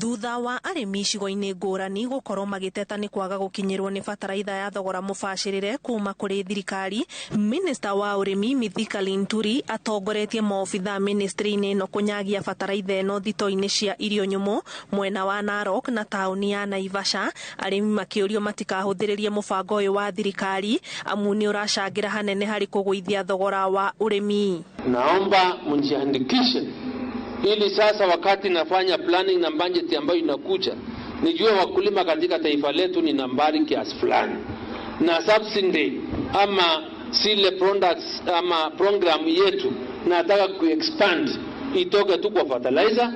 Thutha wa arĩmi icigo-inĩ ngũrani gũkorwo magĩteta nĩ kwaga gũkinyĩrwo nĩ bataraitha ya thogora mũbacĩrĩre kuma kũrĩ thirikari, Minista wa ũrĩmi Mithika Linturi atongoretie maobithaa ministry-inĩ ĩno kũnyagia bataraitha ĩno thito-inĩ cia irio nyũmũ mwena wa Narok na taũni ya Naivasha. Arĩmi makĩũrio matikahũthĩrĩrie mũbango ũyũ wa thirikari amu nĩ ũracangĩra hanene harĩ kũgũithia thogora wa ũrĩmi. Naomba mjiandikishe ili sasa wakati nafanya planning na budget ambayo inakuja nijue wakulima katika taifa letu ni nambari kiasi fulani, na subsidy ama zile products ama program yetu nataka kuexpand itoke tu kwa fertilizer,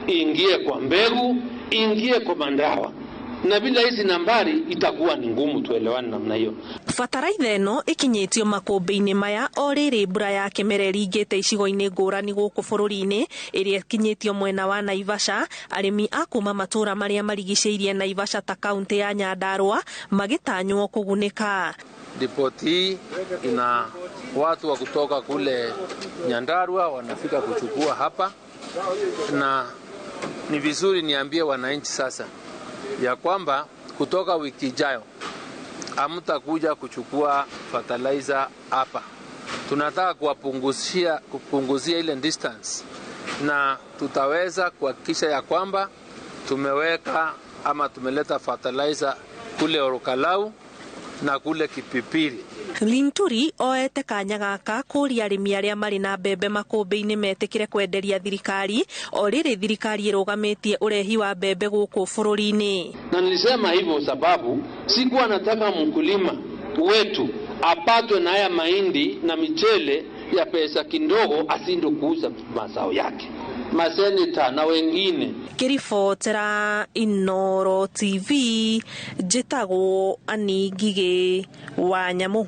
iingie kwa mbegu, iingie kwa mandawa, na bila hizi nambari itakuwa ni ngumu tuelewane namna hiyo. Bataraitha ĩno ĩkinyĩtio makũmbĩ-inĩ maya o rĩrĩ mbura ya kĩmera ĩringĩte icigo-inĩ ngũrani gũkũ bũrũri-inĩ, ĩrĩa ĩkinyĩtio mwena wa Naivasha. Arĩmi a kuma matũra marĩa marigicĩirie Naivasha ta kaunti ya Nyandarua magĩtanywo kũgunĩka. Ripoti hii ina watu wa kutoka kule Nyandarua wanafika kuchukua hapa, na ni vizuri niambie wananchi sasa ya kwamba kutoka wiki ijayo hamtakuja kuchukua fertilizer hapa. Tunataka kupunguzia ile distance, na tutaweza kuhakikisha ya kwamba tumeweka ama tumeleta fertilizer kule Ol Kalou na kule Kipipiri. Linturi oete kanya gaka kũria arĩmi arĩa marĩ na mbembe makũmbĩ-inĩ metĩkĩre kwenderia thirikari o rĩrĩ thirikari ĩrũgamĩtie ũrehi wa mbembe gũkũ bũrũri-inĩ. Na nilisema hivyo sababu sikuwa nataka mkulima wetu apatwe na haya mahindi na michele ya pesa kidogo asindwe kuuza mazao yake. Maseneta na wengine. Ngĩribotera Inooro TV, njĩtagwo Annie Ngigĩ wa Nyamũ.